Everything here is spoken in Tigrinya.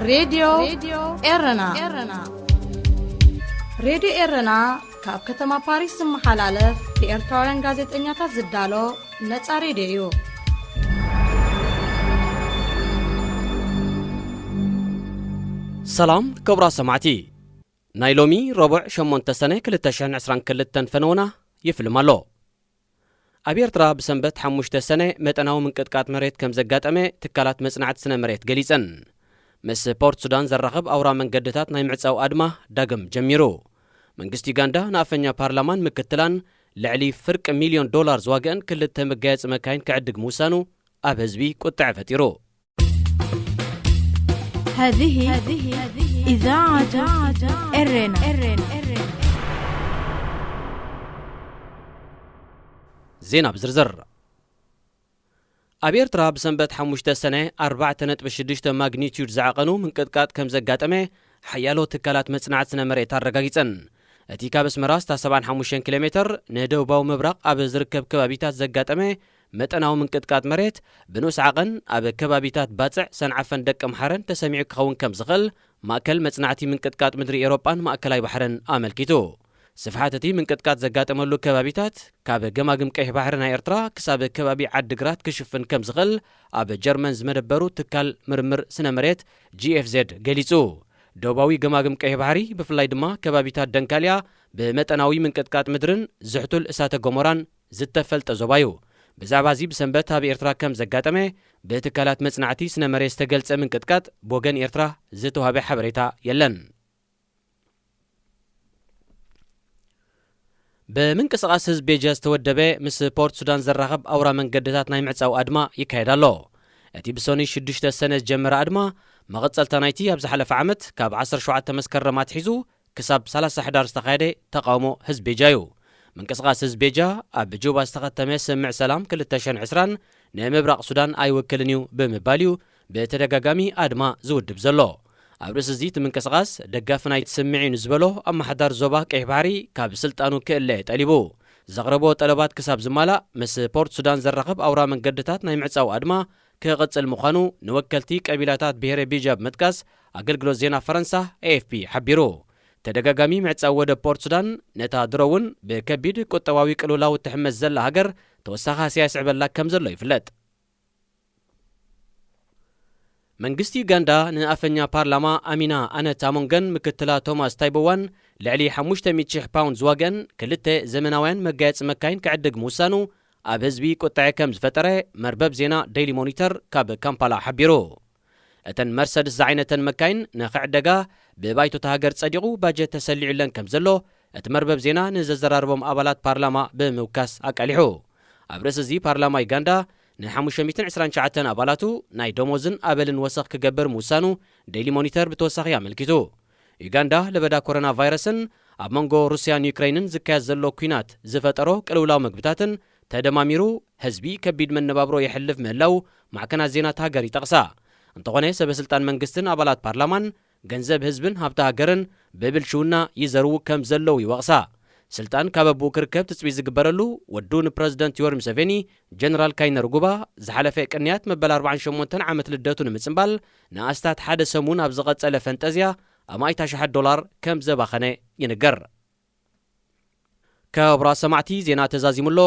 ሬድዮ ኤረና። ሬድዮ ኤረና ካብ ከተማ ፓሪስ ዝመሓላለፍ ብኤርትራውያን ጋዜጠኛታት ዝዳሎ ነጻ ሬድዮ እዩ። ሰላም ክቡራት ሰማዕቲ፣ ናይ ሎሚ ረቡዕ ሸሞንተ ሰነ ክልተ ሽሕን ዕስራን ክልተን ፈነወና ይፍልም ኣሎ። ኣብ ኤርትራ ብሰንበት ሓሙሽተ ሰነ መጠናዊ ምንቅጥቃጥ መሬት ከም ዘጋጠመ ትካላት መጽናዕቲ ስነ መሬት ገሊጸን። ምስ ፖርት ሱዳን ዘራኽብ ኣውራ መንገድታት ናይ ምዕጻው ኣድማ ዳግም ጀሚሩ። መንግስቲ ዩጋንዳ ንኣፈኛ ፓርላማን ምክትላን ልዕሊ ፍርቂ ሚልዮን ዶላር ዝዋግአን ክልተ መጋየጺ መካይን ክዕድግ ምውሳኑ ኣብ ህዝቢ ቁጥዐ ፈጢሩ። هذه إذاعة إرنا. ዜና ብዝርዝር። ኣብ ኤርትራ ብሰንበት ሓሙሽተ ሰነ ኣርባዕተ ነጥቢ ሽዱሽተ ማግኒቲዩድ ዝዓቐኑ ምንቅጥቃጥ ከም ዘጋጠመ ሓያሎ ትካላት መጽናዕቲ ስነ መሬት ኣረጋጊጸን። እቲ ካብ ኣስመራ ሰብዓን ሓሙሽተን ኪሎ ሜትር ንደቡባዊ ምብራቕ ኣብ ዝርከብ ከባቢታት ዘጋጠመ መጠናዊ ምንቅጥቃጥ መሬት ብንኡስ ዓቐን ኣብ ከባቢታት ባጽዕ፣ ሰንዓፈን ደቀምሓረን ተሰሚዑ ክኸውን ከም ዝኽእል ማእከል መጽናዕቲ ምንቅጥቃጥ ምድሪ ኤውሮጳን ማእከላይ ባሕርን ኣመልኪቱ። ስፍሓት እቲ ምንቅጥቃጥ ዘጋጠመሉ ከባቢታት ካብ ገማግም ቀይሕ ባሕሪ ናይ ኤርትራ ክሳብ ከባቢ ዓዲግራት ክሽፍን ከም ዝኽእል ኣብ ጀርመን ዝመደበሩ ትካል ምርምር ስነ መሬት ጂ ኤፍ ዜድ ገሊጹ። ደቡባዊ ገማግም ቀይሕ ባሕሪ ብፍላይ ድማ ከባቢታት ደንካልያ ብመጠናዊ ምንቅጥቃጥ ምድርን ዝሕቱል እሳተ ገሞራን ዝተፈልጠ ዞባ እዩ። ብዛዕባ እዚ ብሰንበት ኣብ ኤርትራ ከም ዘጋጠመ ብትካላት መጽናዕቲ ስነ መሬት ዝተገልጸ ምንቅጥቃጥ ብወገን ኤርትራ ዝተዋህበ ሓበሬታ የለን። ብምንቅስቓስ ህዝቢ ቤጃ ዝተወደበ ምስ ፖርት ሱዳን ዘራኽብ ኣውራ መንገድታት ናይ ምዕጻው ኣድማ ይካየድ ኣሎ። እቲ ብሰኑይ ሽዱሽተ ሰነ ዝጀመረ ኣድማ መቐጸልታ ናይቲ ኣብ ዝሓለፈ ዓመት ካብ ዓሰርተ ሸውዓተ መስከረም ኣትሒዙ ክሳብ ሰላሳ ሕዳር ዝተኻየደ ተቓውሞ ህዝቢ ቤጃ እዩ። ምንቅስቓስ ህዝቢ ቤጃ ኣብ ጁባ ዝተኸተመ ስምምዕ ሰላም ክልተ ሽሕን ዕስራን ንምብራቕ ሱዳን ኣይውክልን እዩ ብምባል እዩ ብተደጋጋሚ ኣድማ ዝውድብ ዘሎ። ኣብ ርእሲ እዚ እቲ ምንቅስቓስ ደጋፊ ናይቲ ስምምዕ እዩ ንዝበሎ ኣመሓዳሪ ዞባ ቀይሕ ባሕሪ ካብ ስልጣኑ ክእለ ጠሊቡ። ዘቕረቦ ጠለባት ክሳብ ዝማላእ ምስ ፖርት ሱዳን ዘራኽብ ኣውራ መንገድታት ናይ ምዕጻው ኣድማ ክቕጽል ምዃኑ ንወከልቲ ቀቢላታት ብሄረ ቤጃ ብምጥቃስ ኣገልግሎት ዜና ፈረንሳ ኤ ኤፍ ፒ ሓቢሩ። ተደጋጋሚ ምዕጻው ወደብ ፖርት ሱዳን ነታ ድሮ እውን ብከቢድ ቁጠባዊ ቅልውላው እትሕመስ ዘላ ሃገር ተወሳኺ ሃስያ የስዕበላ ከም ዘሎ ይፍለጥ። መንግስቲ ዩጋንዳ ንኣፈኛ ፓርላማ ኣሚና ኣነት ኣሞንገን ምክትላ ቶማስ ታይቦዋን ልዕሊ ሓሙሽተ ሚእቲ ሽሕ ፓውንድ ዝዋግአን ክልተ ዘመናውያን መጋየጺ መካይን ክዕድግ ምውሳኑ ኣብ ህዝቢ ቁጥዐ ከም ዝፈጠረ መርበብ ዜና ዴይሊ ሞኒተር ካብ ካምፓላ ሓቢሩ። እተን መርሰድስ ዝዓይነተን መካይን ንኽዕደጋ ብባይቶ እታ ሃገር ጸዲቑ ባጀት ተሰሊዑለን ከም ዘሎ እቲ መርበብ ዜና ንዘዘራረቦም ኣባላት ፓርላማ ብምውካስ ኣቃሊሑ። ኣብ ርእሲ እዚ ፓርላማ ዩጋንዳ ን ሓሙሽተ ሚእትን ዕስራን ትሽዓተን ኣባላቱ ናይ ደሞዝን ኣበልን ወሰኽ ክገብር ምውሳኑ ዴይሊ ሞኒተር ብተወሳኺ ኣመልኪቱ። ዩጋንዳ ለበዳ ኮሮና ቫይረስን ኣብ መንጎ ሩስያን ዩክረይንን ዝካየድ ዘሎ ኲናት ዝፈጠሮ ቅልውላው መግብታትን ተደማሚሩ ህዝቢ ከቢድ መነባብሮ የሕልፍ ምህላው ማዕከናት ዜና እታ ሃገር ይጠቕሳ። እንተኾነ ሰበ ስልጣን መንግስትን ኣባላት ፓርላማን ገንዘብ ህዝብን ሃብቲ ሃገርን ብብልሽውና ይዘርዉ ከም ዘለዉ ይወቕሳ። ስልጣን ካብ ኣቦኡ ክርከብ ትጽቢት ዝግበረሉ ወዱ ንፕረዚደንት ዮወሪ ሙሰቬኒ ጀነራል ካይነርጉባ ዝሓለፈ ቅንያት መበል ኣርባዓን ሸሞንተን ዓመት ልደቱ ንምጽንባል ንኣስታት ሓደ ሰሙን ኣብ ዝቐጸለ ፈንጠዝያ ኣማኢት ኣሽሓት ዶላር ከም ዘባኸነ ይንገር። ክቡራት ሰማዕቲ ዜና ተዛዚሙ ኣሎ።